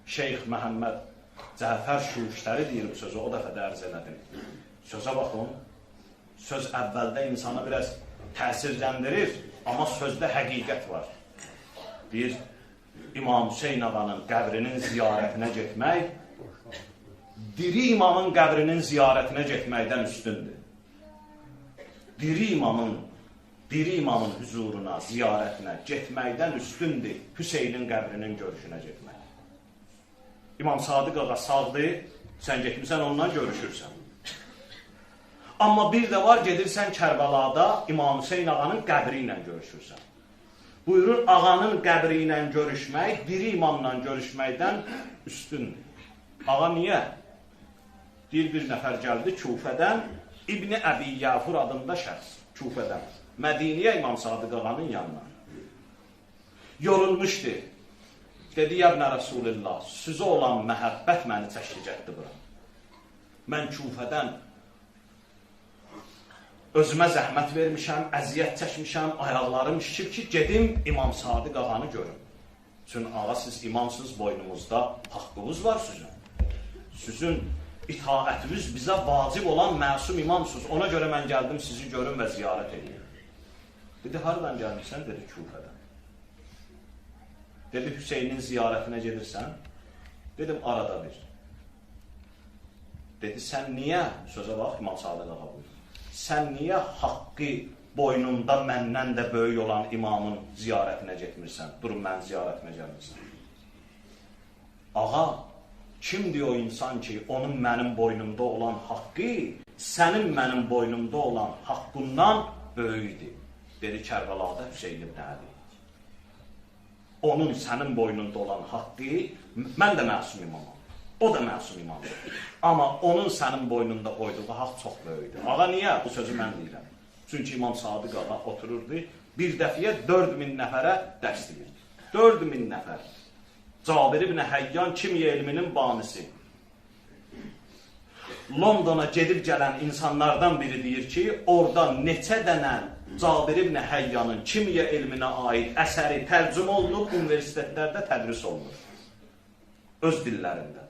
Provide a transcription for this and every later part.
Şeyx Məhəmməd Cəfər Şuştəri deyir bu sözü, o dəfə də ərz elədim. Sözə baxın, söz əvvəldə insanı biraz təsirləndirir, amma sözdə həqiqət var. Deyir, İmam Hüseyn ağanın qəbrinin ziyarətinə getmək, diri imamın qəbrinin ziyarətinə getməkdən üstündür. Diri imamın hüzuruna, ziyarətinə getməkdən üstündür Hüseynin qəbrinin görüşünə getmək. İmam Sadiq ağa sağdır, sən getmirsən, ondan görüşürsən. Amma bir də var, gedirsən Kərbəlada İmam Hüseyn ağanın qəbri ilə görüşürsən. Buyurur, ağanın qəbri ilə görüşmək, diri imamla görüşməkdən üstündür. Ağa niyə? Deyir, bir nəfər gəldi Kufədən, İbni Əbi Yafur adında şəxs, Kufədən, Mədiniyə İmam Sadiq ağanın yanına. Yorulmuşdu. Dedi, ya ibnə Rəsulillah, sizə olan məhəbbət məni çəkdi gətdi bura. Mən Kufədən özümə zəhmət vermişəm, əziyyət çəkmişəm, ayaqlarım şişib ki, gedim İmam Sadiq ağanı görüm. Çünki ağa, siz imamsınız, boynumuzda haqqınız var sizin. Sizin itaətiniz bizə vacib olan məsum imamsınız. Ona görə mən gəldim sizi görüm və ziyarət edeyim. Dedi, hardan gəlmişsən? Dedi, Kufədən. Dedi, Hüseynin ziyarətinə gedirsən? Dedim, arada bir. Dedi, sən niyə, sözə bax, İmam Sadiq ağa buyurur, sən niyə haqqı boynunda məndən də böyük olan imamın ziyarətinə getmirsən? Durun, mən ziyarətinə gəlmirsən. Ağa, kimdir o insan ki, onun mənim boynumda olan haqqı, sənin mənim boynumda olan haqqından böyükdür? Dedi, Kərbəlada Hüseyn ibn Əli. Onun sənin boynunda olan haqqı, mən də məsum imamam, o da məsum imamdır. Amma onun sənin boynunda qoyduğu haqq çox böyükdür. Ağa, niyə? Bu sözü mən deyirəm. Çünki İmam Sadiq ağa otururdu, bir dəfiyə 4000 nəfərə dərs deyirdi. 4000 nəfər. Cabir ibn Həyyan kimya elminin banisi. Londona gedib gələn insanlardan biri deyir ki, orada neçə dənə Cabir ibn Həyyanın kimya elminə aid əsəri tərcümə olunub, universitetlərdə tədris olunur. Öz dillərində.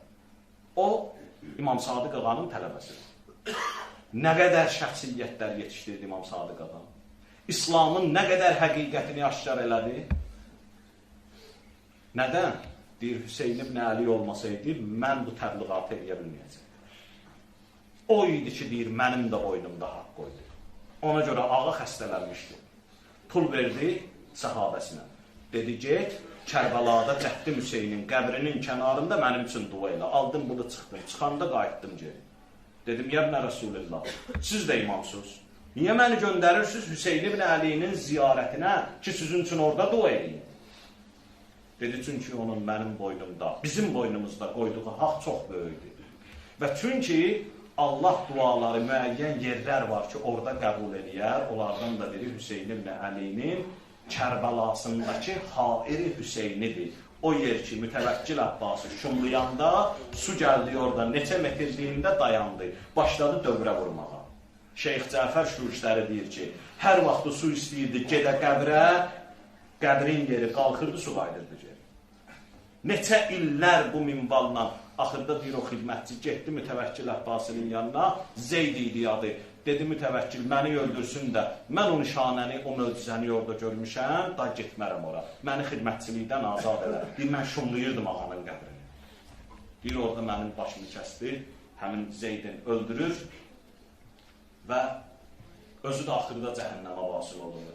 O, İmam Sadiq ağanın tələbəsidir. Nə qədər şəxsiyyətlər yetişdirdi İmam Sadiq ağa. İslamın nə qədər həqiqətini aşkar elədi. Nədən? Deyir, Hüseyn ibn Əli olmasaydı, mən bu təbliğatı eləyə bilməyəcəkdim. O idi ki, deyir, mənim də boynumda haqq qoydu. Ona görə ağa xəstələnmişdi. Pul verdi səhabəsinə. Dedi, get, Kərbəlada Cəddim Hüseynin qəbrinin kənarında mənim üçün dua elə. Aldım bunu, çıxdım. Çıxanda qayıtdım geri. Dedim, ya ibnə Rəsulillah, siz də imamsınız. Niyə məni göndərirsiniz Hüseyn ibn Əlinin ziyarətinə ki, sizin üçün orada dua eləyin? Dedi, çünki onun mənim boynumda, bizim boynumuzda qoyduğu haqq çox böyükdür. Və çünki Allah duaları müəyyən yerlər var ki, orada qəbul eləyər. Onlardan da biri Hüseyn ibn Əlinin Kərbəlasındakı Hairi Hüseynidir. O yer ki, Mütəvəkkil Abbası şumlayanda su gəldi orada, neçə metrliyində dayandı. Başladı dövrə vurmağa. Şeyx Cəfər Şuştəri deyir ki, hər vaxt su istəyirdi, gedə qəbrə, qəbrin yeri qalxırdı, su qayıdırdı geri. Neçə illər bu minvalla, axırda deyir o xidmətçi, getdi Mütəvəkkil Abbasinin yanına, Zeyd idi adı. Dedi, Mütəvəkkil, məni öldürsün də, mən o nişanəni, o möcüzəni orada görmüşəm, da getmərəm ora. Məni xidmətçilikdən azad elə. Deyir, mən şumlayırdım ağanın qəbrini. Deyir, orada mənim başımı kəsdi, həmin Zeydin öldürür və özü də axırda cəhənnəmə vasıl olur.